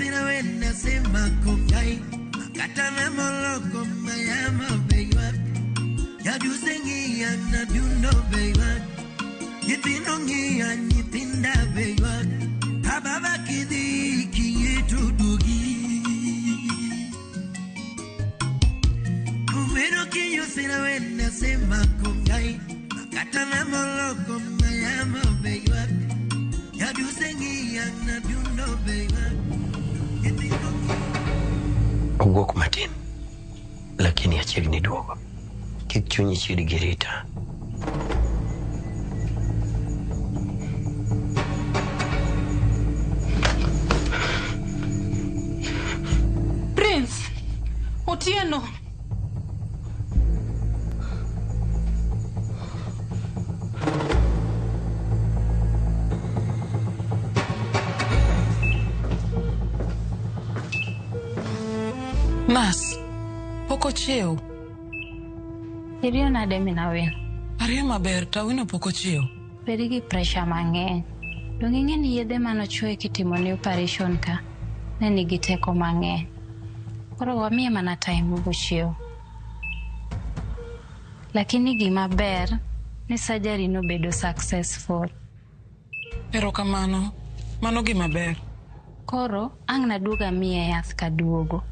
Kinyosira wena sema kokai Katana moloko mayama bewa Yadusengi na duno bewa Nyithindo ng'iya nyithinda bewa Ababa kidhi kiyeto dugi Kumero kinyosira wena sema kokai Katana moloko mayama bewa Yadusengi na duno bewa Owuok matin, lakini achiegni duogo. Kik chunyi chid gi rita. Prince, Otieno. Nas, pok ochiew. Iriyo nade min Awino? Ariyo maber to Awino pok ochiew. Bed gi pressure mang'eny. Donge ing'e ni yedhe manochuoye kitimone operation ka ne nigi teko mang'eny. Koro wamiye mana time bochiew. Lakini gima ber ni surgery nobedo successful. Erokamano, mano gima ber. Koro ang' naduog amiye yath kaduogo.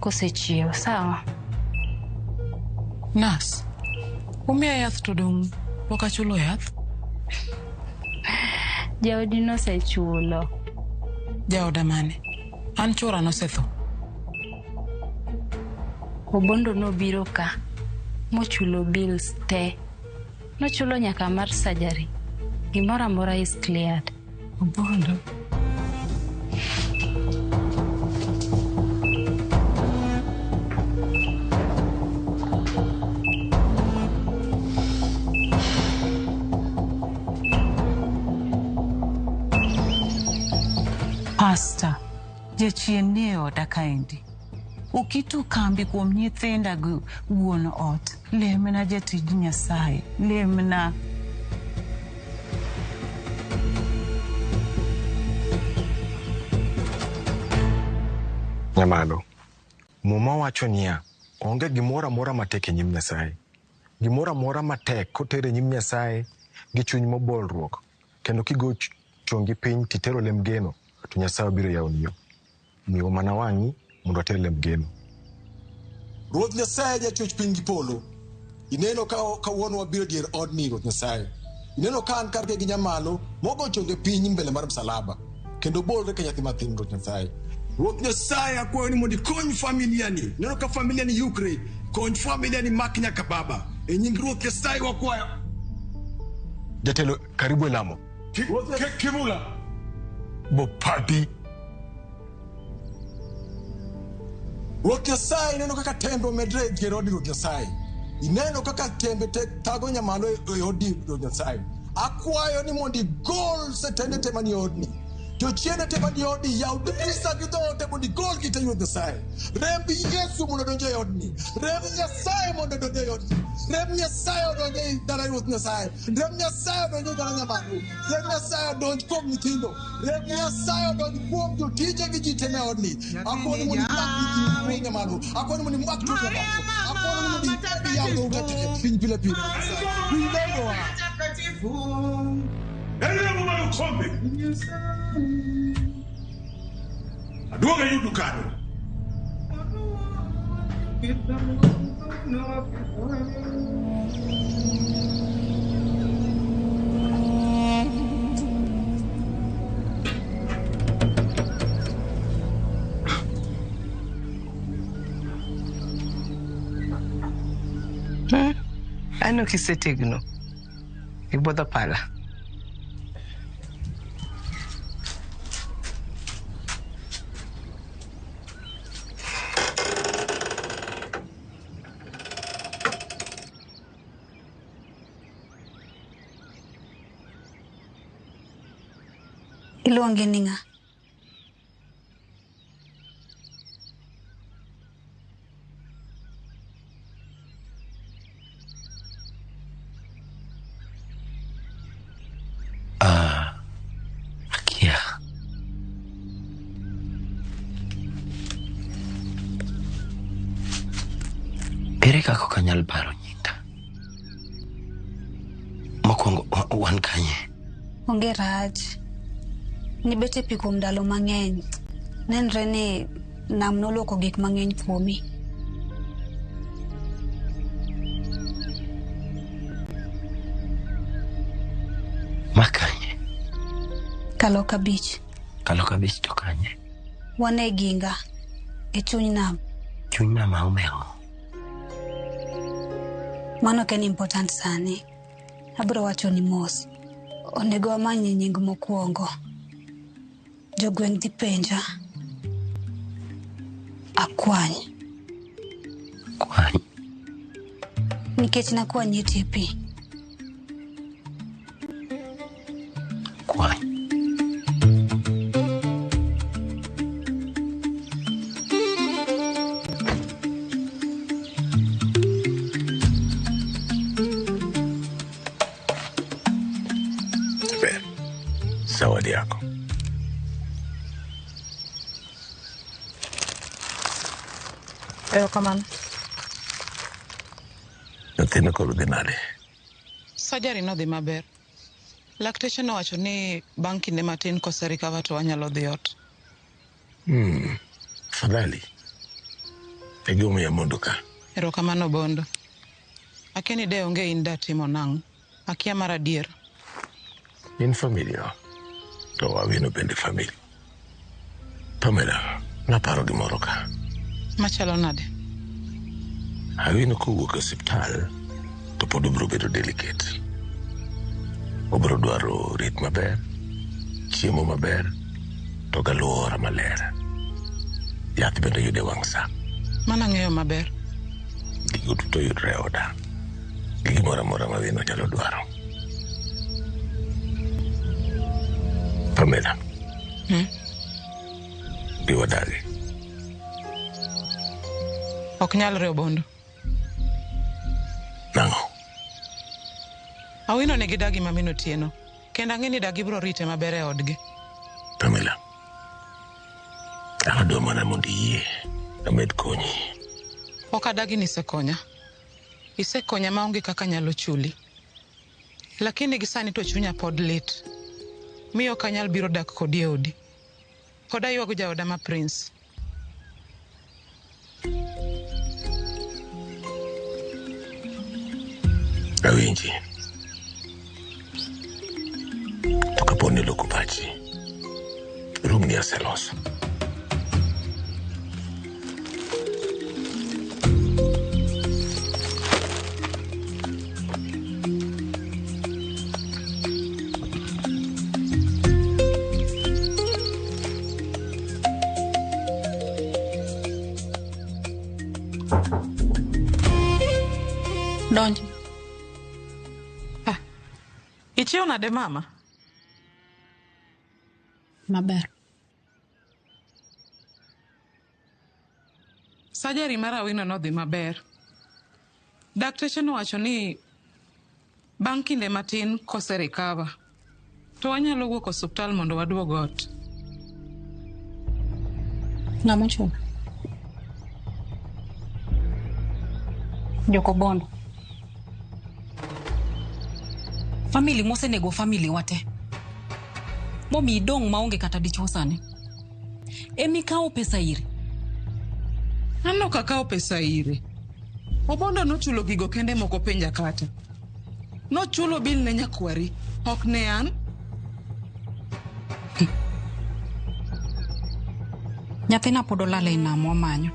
Kosechiew, sawa? Nas, umiya yath to dong' pok achulo yath? Jaodi nosechulo. Jaoda mane? An chuora nosetho. Obondo nobiro ka, mochulo bills te. Nochulo nyaka mar surgery. Gimoro amora is cleared. Obondo? Pastor, jachien nie oda kaendi. Oketo kambi kuom nyithinda gi wuon ot. Lemna jatij Nyasaye, lemna. Nyamalo, Muma wacho niya, onge gimoro amora matek e nyim Nyasaye. Gimoro amora matek koter e nyim Nyasaye gi chuny mobolruok, kendo kigo chongi piny titero lem geno, to Nyasaye biro yawoni yo. Miwa mana wang'i mondo water lem geno. Ruoth Nyasaye jachwech piny gi polo. Ineno ka kawuono wabiro dier odni Ruoth Nyasaye. Ineno ka an kargi gi Nyamalo mogo chonge piny mbele mar msalaba kendo bolre ka nyathi mathin Ruoth Nyasaye. Ruoth Nyasaye akwayo ni mondo ikony familia ni. Ineno ka familia ni yukre, kony familia ni mak nyaka baba. E nying Ruoth Nyasaye wakwayo. Jatelo, karibu e lamo. Kimula. Bopati. Ruoth Nyasaye ineno kaka tembe omedre e dier odi Ruoth Nyasaye. Ineno kaka tembe thago Nyamalo e odi Ruoth Nyasaye. Akwayo ni mondo igol setende te manie odni. Jochiende te manie odni, yaw dirisa gi dhoot mondo igolgi te Ruoth Nyasaye. Remb Yesu mondo odonj e odni. Remb Nyasaye mondo odonj e odni. Remb Nyasaye odonj e dala Ruoth Nyasaye. Remb Nyasaye odonj e dala Nyamalo. Remb Nyasaye odonj kuom nyithindo. Remb Nyasaye odonj kuom jotije gi ji te me odni. Akwayo ni mondo imak nyithind Nyamalo. Akwayo ni mondo imak tuo Nyamalo. Akwayo ni mondo iyaw dhoute te piny pile pile. Winj lemowa. Elemo mar okombe. Aduogo ayudo kanyo. Aneno kisetegno. Ibodho pala. Iluongi ni ng'a? Akia. Ere kaka ok anyal paro nyinga? Mokwongo wan kanye? Onge rach. Nibet e pi kuom ndalo mang'eny. Nenre ni nam noluoko gik mang'eny kuomi. Ma kanye? Kaloka Beach. Kaloka Beach to kanye? Wan e Ginga. E chuny nam. Chuny nam aume ang'o? Mano ok en important sani. Abiro wacho ni mos. Onego wamany nying mokwongo. Jogweng' dhi penja. Akwany. Kwany? Nikech nakwany e tie pi. Kwany. Ber. Zawadi yako. Erokamano. Nyathino koro dhi nade? Surgery nodhi maber. Lakteche nowacho ni bang' kinde matin kose recover to wanyalo dhi ot. Afadhali. E gimomiyo amondo ka. Erokamano Bondo. Akia ni de onge in datimo nang'o. Akia mar adier. In familia. To Awino bende family. Pamela, naparo gimoro ka. Machalo nade? Awino kowuok e osiptal to pod obiro bedo delicate. Obiro dwaro rit maber, chiemo maber, to galwora maler. Yath bende yude wang' sa. Mano ang'eyo maber. Gigo duto yudre e oda. Gi gimoro amora ma Awino nyalo dwaro. Pamela. Bi wadagi. Ok nyalre Obondo. Nang'o? Awino nigi dagi ma min Otieno. Kendo ang'e ni dagi biro rite maber e odgi. Pamela. An adwa mana mondo iyie amed konyi. Ok adagi ni isekonya. Isekonya maonge kaka anyalo chuli. Lakini gi sani to chunya pod lit. Miyo ok anyal biro dak kodi e odi. Pod aywago jaoda ma Prince. Awinji. To kapo ni iloko pachi, room ni aseloso. Donj. Ichiew nade mama? Maber. Surgery mar Awino nodhi maber. Dakteche nowacho ni bang' kinde matin kose recover to wanyalo wuok osuptal mondo waduog ot. Ng'ama ochuno? Jokobondo. Family mosenego family wate. Momi idong' maonge kata dichuo sani. Emikawo pesa ire. An ok akawo pesa ire. Obondo nochulo gigo kende mok openja kata. Nochulo bil ne nyakwari, ok ne an. Nyathina pod olal ei nam wamanyo.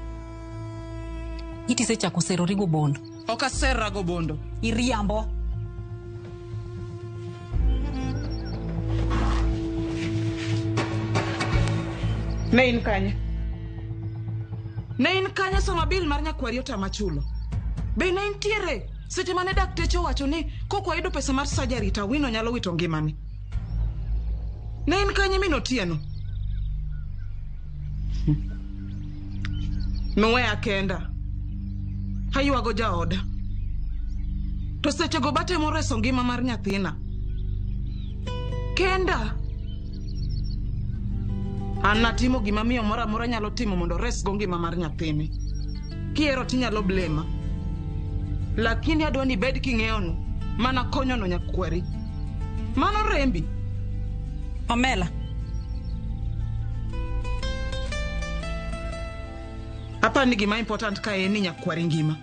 Itisechako serori gobondo. Ok aserra gobondo. Iriambo. Ne in kanye? Ne in kanye sama bil mar nyakwari otama chulo? Be ne intiere seche mane dakteche owacho ni kok wayudo pesa mar surgery to Awino nyalo wito ngimane? Ne in kanye min Otieno? Nuweya kenda. Aywago jaoda. To sechego batemo reso ngima mar nyathina. Kenda. An natimo gima miyo moro amora nyalo timo mondo oresgo ngima mar nyathini. Kihero tinyalo blema. Lakini adwa ni ibed king'eyo mana konyono nyakwari. Mano rembi. Pamela. Apa ni gima important ka en ni nyakwari ngima.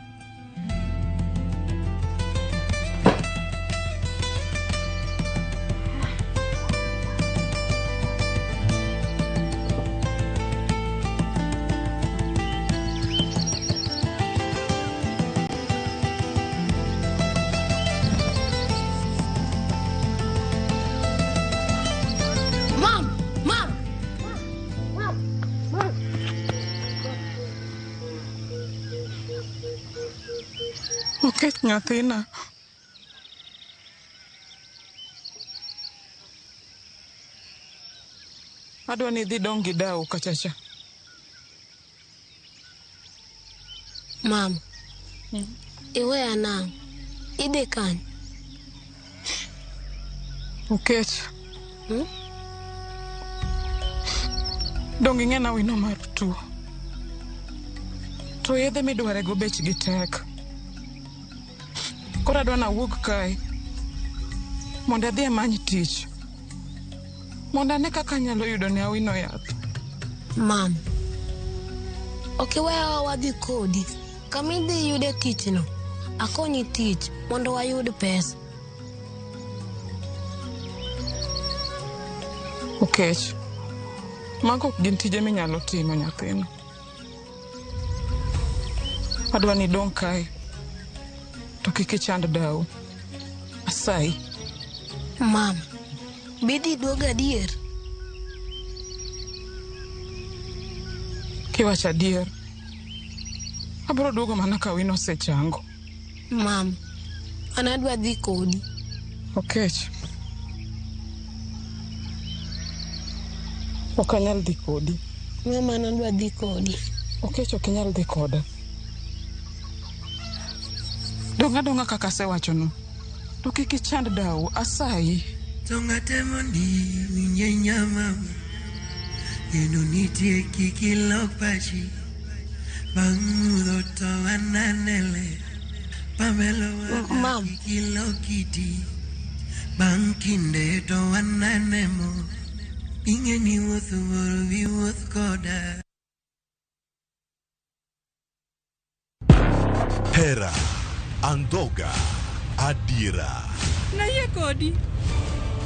Mom! Mom! Okech nyathina. Adwa ni idhi dong gi dau kachacha. Mama, iweya nang'o? Idhi kanye? Okech. Dong ing'e wino mar tuo. To yedhe midwarego bechgi tek. Koro adwa nawuog kae mondo adhi amany tich. Mondo ane kaka anyalo yudo ne Awino yath. Mama, ok iweyawa wadhi kodi. Kama idhi yude tichno, akonyi tich mondo wayud pesa. Okech, mago ok gin tije minyalo timo nyathina. Adwa ni idong' kae to kik ichand dau. Asayi. Mama, bidhi duogo adier? Kiwacho adier, abiro duogo mana ka Awino osechango. Mama, an adwa dhi kodi. Okech, ok anyal dhi kodi. Mama, an adwa dhi kodi. Okech, ok inyal dhi koda. Dong' adong'a kaka asewachono. To kik ichand dau, asayi. To ng'ate mondi winje nyamama Kendo nitie kik ilok pachi Bang' mudho to wananele Pamelo wada kik ilok kiti Bang' kinde to wanane mo Ing'e ni wuoth bor bi wuoth koda. Hera, andhoga, adiera. Nayie kodi.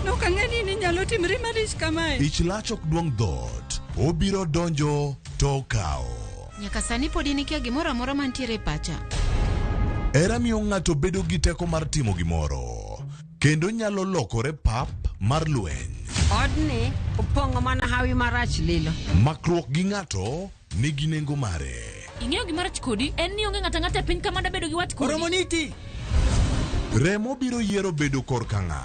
Nok ang'e ni ninyalo timri malich kamae. Ich lach ok duong' dhoot. Obiro donjo to okawo. Nyaka sani pod in ikia gimoro amora mantiere e pacha. Hera miyo ng'ato bedo gi teko mar timo gimoro. Kendo nyalo lokore pap mar lweny. Odni opong'o mana hawi marach lilo. Makruok gi ng'ato nigi nengo mare. Ing'eyo gima rach kodi en ni onge ng'ato ang'ata e piny ka mada bedo gi wat kodi. Oromo niti. Remo biro yiero bedo korka ng'a.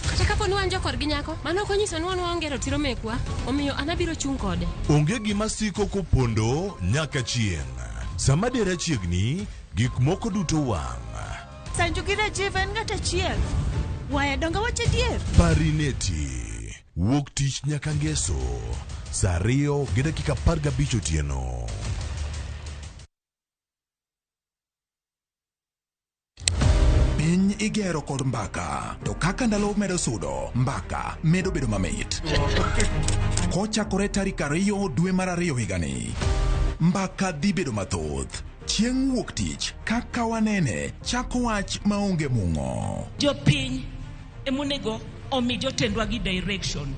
Kata kapo ni wan jokorgi nyako, mano ok onyiso ni wan waonge ratiro mekwa, omiyo an abiro chung' kode. Onge gima siko kopondo nyaka chieng'. Sama dera chiegni, gik moko duto wang'. Sanju gi Rajiv en ng'at achiel. Waya donge wacho adier? Parineti. Wuok tich nyaka ngeso. Saa 2:15 otieno. Piny igero kod mbaka, to kaka ndalo medo sudo, mbaka medo bedo mamit. Kochakore tarik 2 dwe mar 2 higani, mbaka dhi bedo mathoth. Chieng' wuok tich, kaka wanene, chako wach maonge mung'o. Jopiny emonego omi jotendwa gi direction.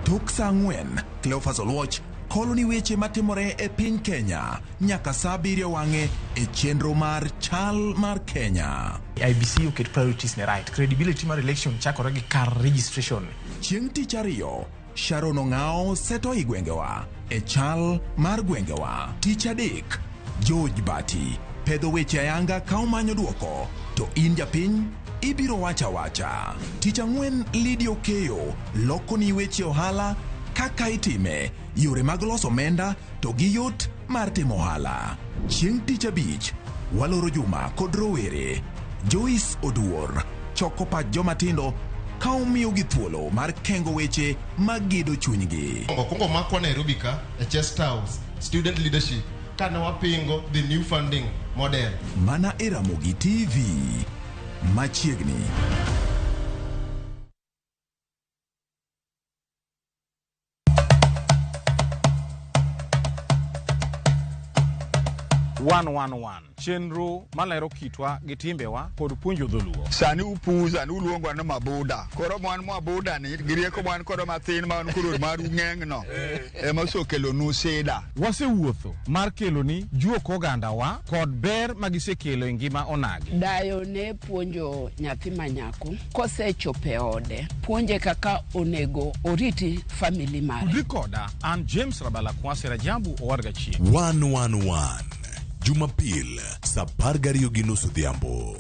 Tok saa 4, Cleophas Oluoch kolo ni weche matimore e piny Kenya nyaka saa 7 wang'e e chenro mar Chal mar Kenya. IBC oket priorities ne right. Credibility mar election chakore gi kar registration. Chieng' tich ariyo, Sharon Ong'ao seto i gwengewa e chal mar gwengewa. Tich adek, George Bati pedho weche ayanga ka omanyo duoko, to in japiny ibiro wacha wacha. Tich ang'wen, Lydia Okeyo loko ni weche ohala kaka itime, yore mag loso omenda to gi yot mar timo ohala. Chieng' tich abich, waloro juma kod rowere. Joyce Oduor choko pach joma tindo ka omiyogi thuolo mar kengo weche magedo chunygi. Okwongo makwa Nairobi ka e Chest House student leadership kane wapingo the new funding Model. Mana e Ramogi TV. Machiegni. One one one chenro malero kitwa gi timbewa kod puonjo dholuo. Sani upuza ni uluongwa ni mabuda. Koro mwan mabuda ni gi rieko mwan kodo mathin ma wan koro maru ng'eng no ema osekelonu sida. Wasewuotho mar keloni juok ogandawa kod ber magisekelo e ngima onagi. Dayo ne puonjo nyathi manyako kosechopo e ode, puonje kaka onego oriti family mare. Tudri koda an James Rabala Kwasi Rajabu Owadga Chieng. 111 Jumapil saa 12:30 odhiambo.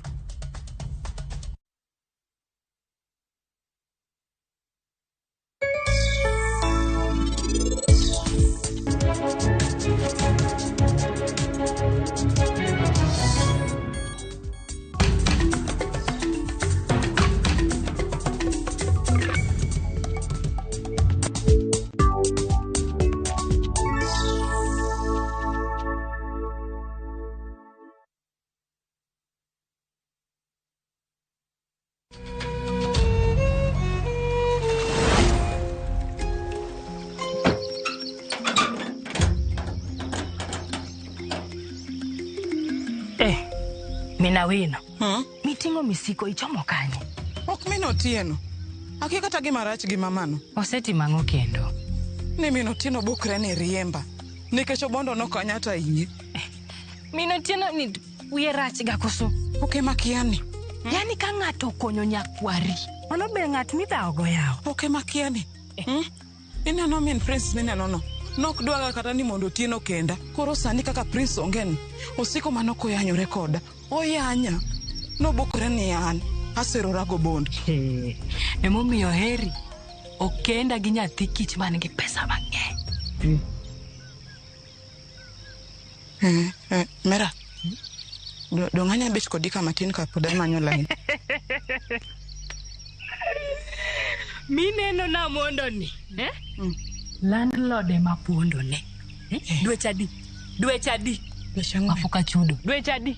Eh, mina wino. Miting'o misiko ichomo kanye? Ok min Otieno. Akia kata gima rach gi mamano. Osetimo ang'o kendo? Ni min Otieno bukre ni riemba. Nikech Obondo nokonya to yie. Min Otieno ni wiye rach ga koso? Ok ema kiani. Yani ka ng'ato okonyo nyakwari, mano be ng'at midhawo go yawa. Ok ema kiani. Ineno min Prince mineno no. Nok dwaga kata ni mondo Otieno kenda. Koro sani kaka Prince onge ni, osiko mana koyanyore koda. Oyanya. Nobukore ni an. Aserora gobondo. Emomiyo heri okenda gi nyathi kich man gi pesa mang'eny. Mera. Dong' anya bet kodi kama tin ka pod amanyo line. Mineno na mondo ni, eh? Landlord ema pondo ne. Eh? Dweche adi? Dweche adi? Pok achudo. Dweche adi?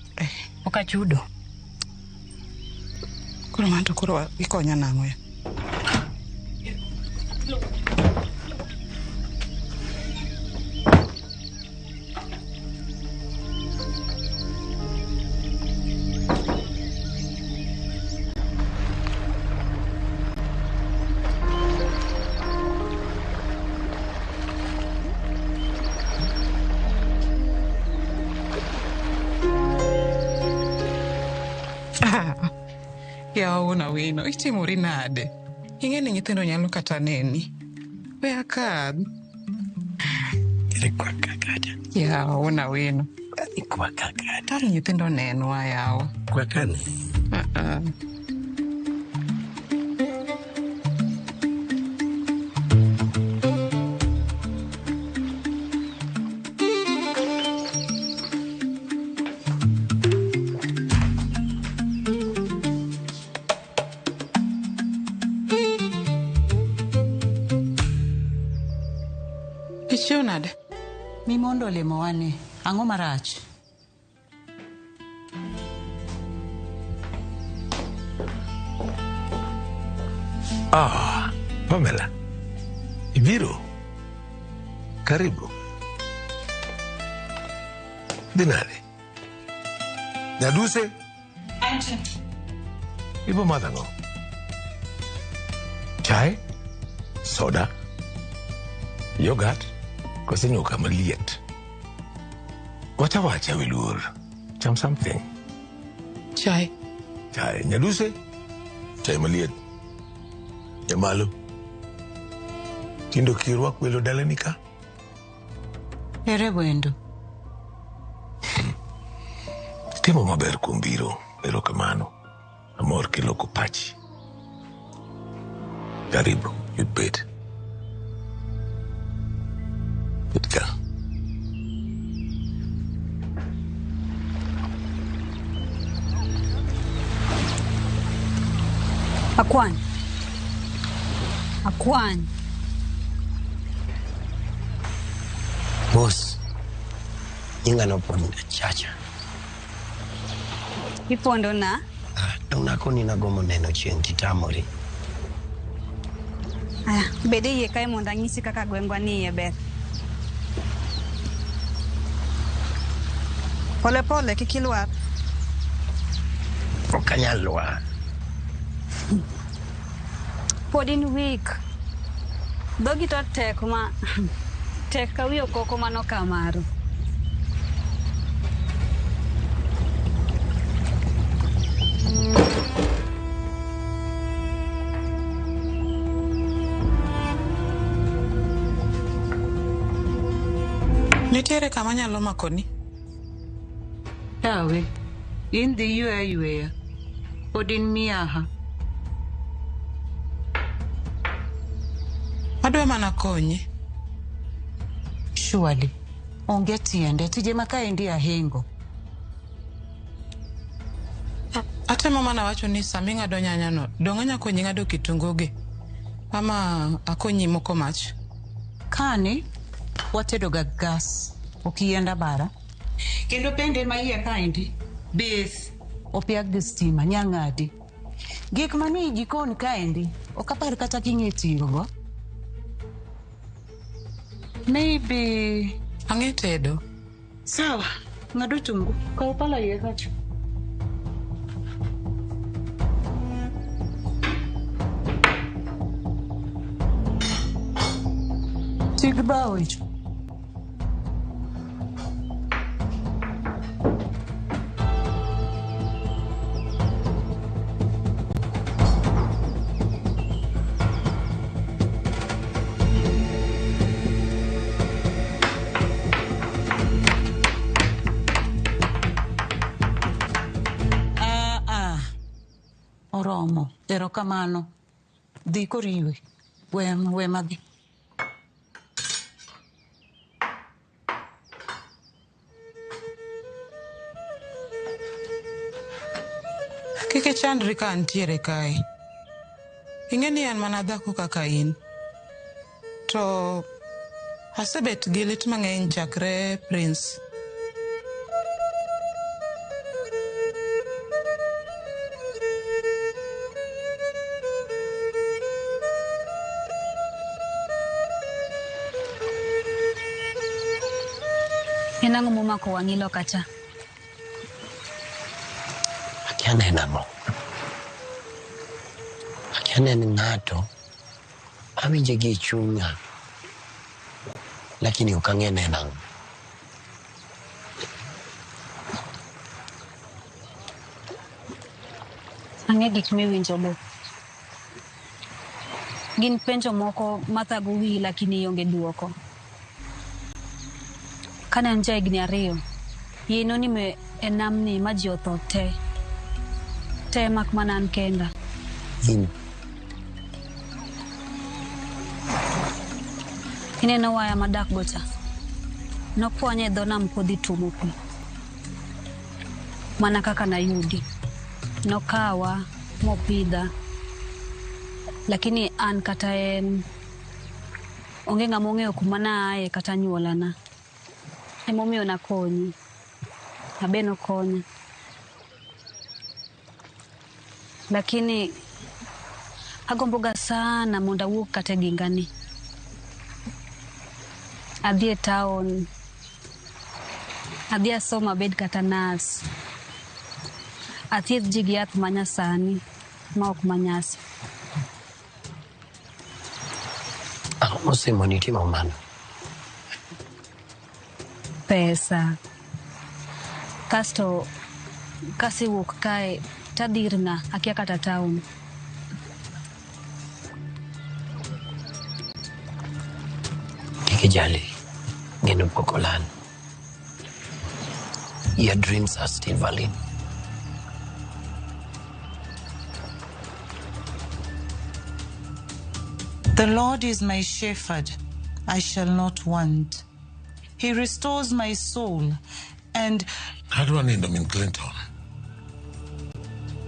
Pok achudo. Koro man to koro ikonya nang'o ya? Yawa wuon Awino, itimori nade? Ing'e ni nyithindo nyalo kata neni. We akadh. Yawa wuon Awino. Taro nyithindo nenwa yawa. Kwakani. Uh-uh. Ichiew nade? Mimondo olemo wane. Ang'o marach? Ah, Pamela. Ibiro. Karibu. Dhi nade? Nyaduse? Ibo madho ang'o? Chai? Soda? Yogurt? Kose nyuka maliet? Wacha wacha wiluor. Cham something. Chai. Chai. Nyaduse? Chai maliet. Nyamalo. Tindo kirwak welo dalani ka? Ere wendo. Timo maber kuom biro. Erokamano. Amor kiloko pachi. Karibu, yud bet. Bet ka. Akwany. Akwany. Boss, nyinga nopondo chacha. Ipondo na? Dong nakoni nagombo neno chieng' titamori. Aya, bed e iye kae mondo anyisi kaka gwengwa ni iye ber. Pole pole kik ilwar. Ok anyal lwar. Pod in weak. Dhogi to tek ma tek ka wi okoko mano kamaro. Nitiere kama anyalo makoni? Yawe, in dhi ywe ayweya. Pod in miaha. Adwa mana konyi. Surely, onge tiende tije ma kaendi ahingo. Atemo mana wacho ni sama ing'ado nyanya no, dong' anya konyi ng'ado kitungu gi. Ama akonyi moko mach. Kani, watedo ga gas, ok yiend abara. Kendo pende ma iye kaendi, bith, opiag gi stima, nyang'adi. Gik manie jikon kaendi, ok apar kata king'e tiyogo. Maybe... Ang'e tedo. Sawa, ng'ad otungu, kaw pala iye kacha. Ti gi bao icho. Ah, oromo. Erokamano. Dhi koriwe. We madhi. Kik ichandri ka antiere kae. Ing'e ni an mana dhako kaka in. To asebet gi lit mang'eny chakre Prince. En ang'o momako wang'i loka cha? Akia ne en ang'o. Akia ne en ng'ato. Awinje gi e chunya. Lakini ok ang'e ne en ang'o. Ang'e gik miwinjogo. Gin penjo moko mathago wiyi lakini ionge duoko. Kane an jahigni 2, yie nonimo e namni ma ji otho te. Te mak mana an kenda. In. Ineno waya madak go cha? Nokwanye e dho nam kodhi tuomo pi. Mana kaka nayudi. Nokawa, mopidha. Lakini an kata en onge ng'ama ong'eyo kuma naaye kata anyuolana. Emomiyo nakonyi. Abe nokonya. Lakini agomboga sana mondo awuog kata e gingani. Adhi e town. Adhi asom abed kata nurse. Athiedh ji gi yath manyasani ma ok manyasi. Ang'o mosemoni timo mano? Pesa. Kasto kasewuok kae tadhi ir ng'a akia kata town. Kik ijali, geno pok olal. Your dreams are still valid. The Lord is my shepherd, I shall not want. He restores my soul and... Adwa nindo min Clinton.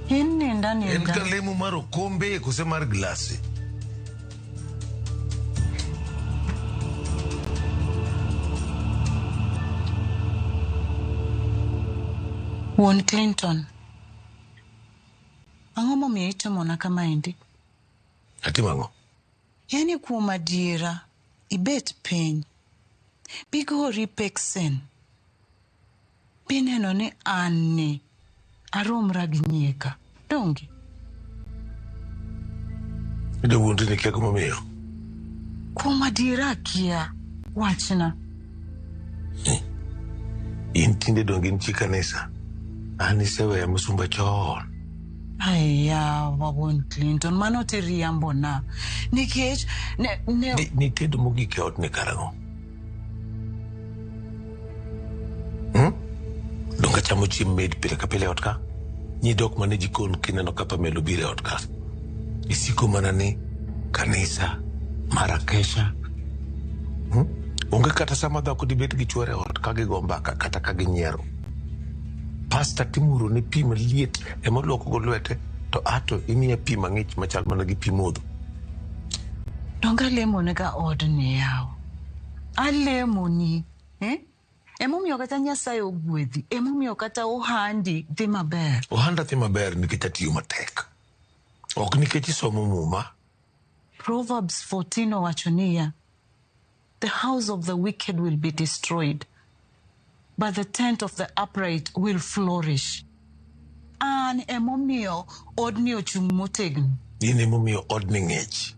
In ninda En ninda. kalemo mar okombe kose mar glasi? Wuon Clinton, itimona kamaendi? Atimo ang'o? Yaani kuom adiera, ibet piny. Bigori peksen. Bineno ni an ni aromra gi nyieka. Donge? Idwa wuondi ni kia gimomiyo? Kuom adiera akia. Wachna. In tinde donge in chi kanisa? An iseweya misumba chon. Ayawa wuon Clinton, mano tiriambona. Nikech ne Nitedo mogik e odni karang'o? Donge achamo chiemb maid pile ka pile e ot ka? Nyidok mana e jikon kineno ka Pamela obiro e ot ka. Isiko mana ni kanisa, mara kesha. Onge kata sama dhako dibet gi chuore e ot ka gigo mbaka kata ka ginyiero. Pasta timuro ne pi maliet ema oluoko go lwete to ato imiye pi mang'ich machal mana gi pi modho. Donge alemonega odni yawa. Alemoni. Eh? Emomiyo kata Nyasaye ogwedhi. Emomiyo kata ohandi dhi maber. Ohanda dhi maber nikech atiyo matek. Ok nikech isomo muma. Proverbs 14 owacho niya, the house of the wicked will be destroyed, but the tent of the upright will flourish. An emomiyo odni ochung' motegno. In emomiyo odni ng'ich.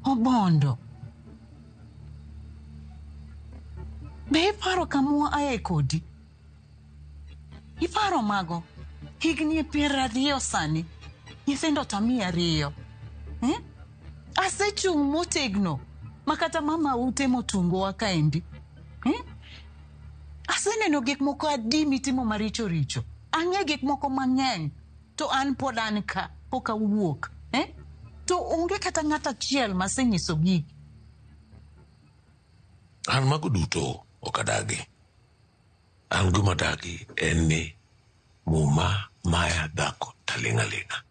Obondo. Be iparo kamwa aye kodi? Iparo mago? Higni 20 sani. Nyithindo to amiyi 2. Eh? Asechung' motegno makata mama ute motungowa kaendi. Eh? Aseneno gik moko adi mitimo maricho richo. Ang'e gik moko mang'eny to an pod an ka pok awuok. Eh? To onge kata ng'at achiel masenyiso gigi. An mago duto ok adagi. An gima adagi en ni muma maya dhako taling' aling'a.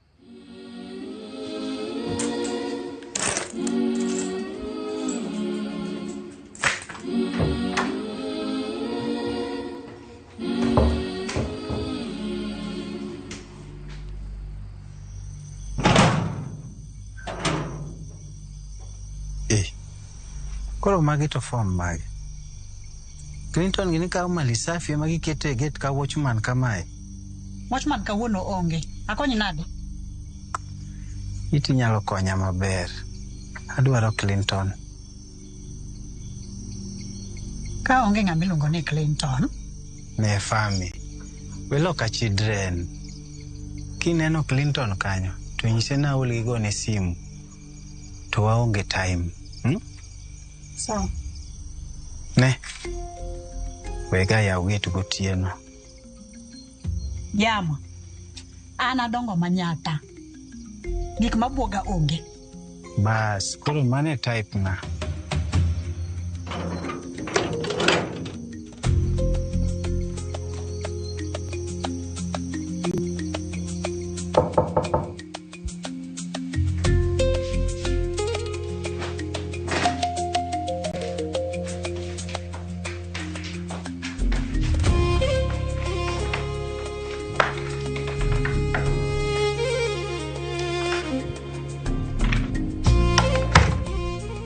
Koro magi to form mage? Clinton gini kawo mali safi ema giketo e gate ka watchman kamae. Watchman kawuono onge. Akonyi nade? Iti nyalo konya maber. Adwaro Clinton. Ka onge ng'ama iluongo ni Clinton. Ne fami. Weloka children. Kineno Clinton kanyo, to nyise ni aol gi gone simu. To waonge time. Sawa. Ne. Wega yaw gate gotieno. Yamo. An adongo manyata. Gik mabuoga onge. Bas, koro mano e type na.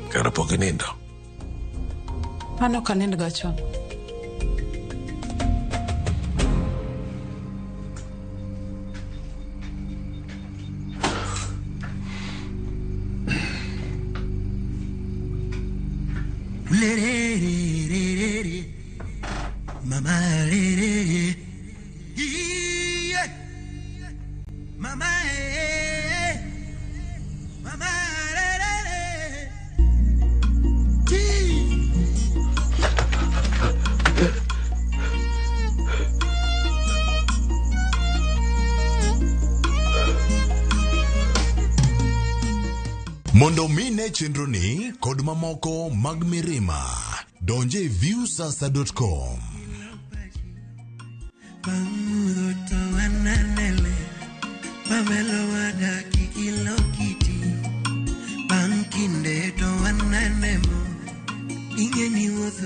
Kara pok inindo. An ok anind ga chon. Le-re-re-re-re-re. Mama re-re-re. Yeah. Mama eh. Mama re-re-re. Mondo mi ne chenroni kod mamoko mag mirima, donje e viewsasa.com. Bang' to wananele, Pamela wadaki kilokiti. Bang' kinde to wananemo, ing'e ni wuoth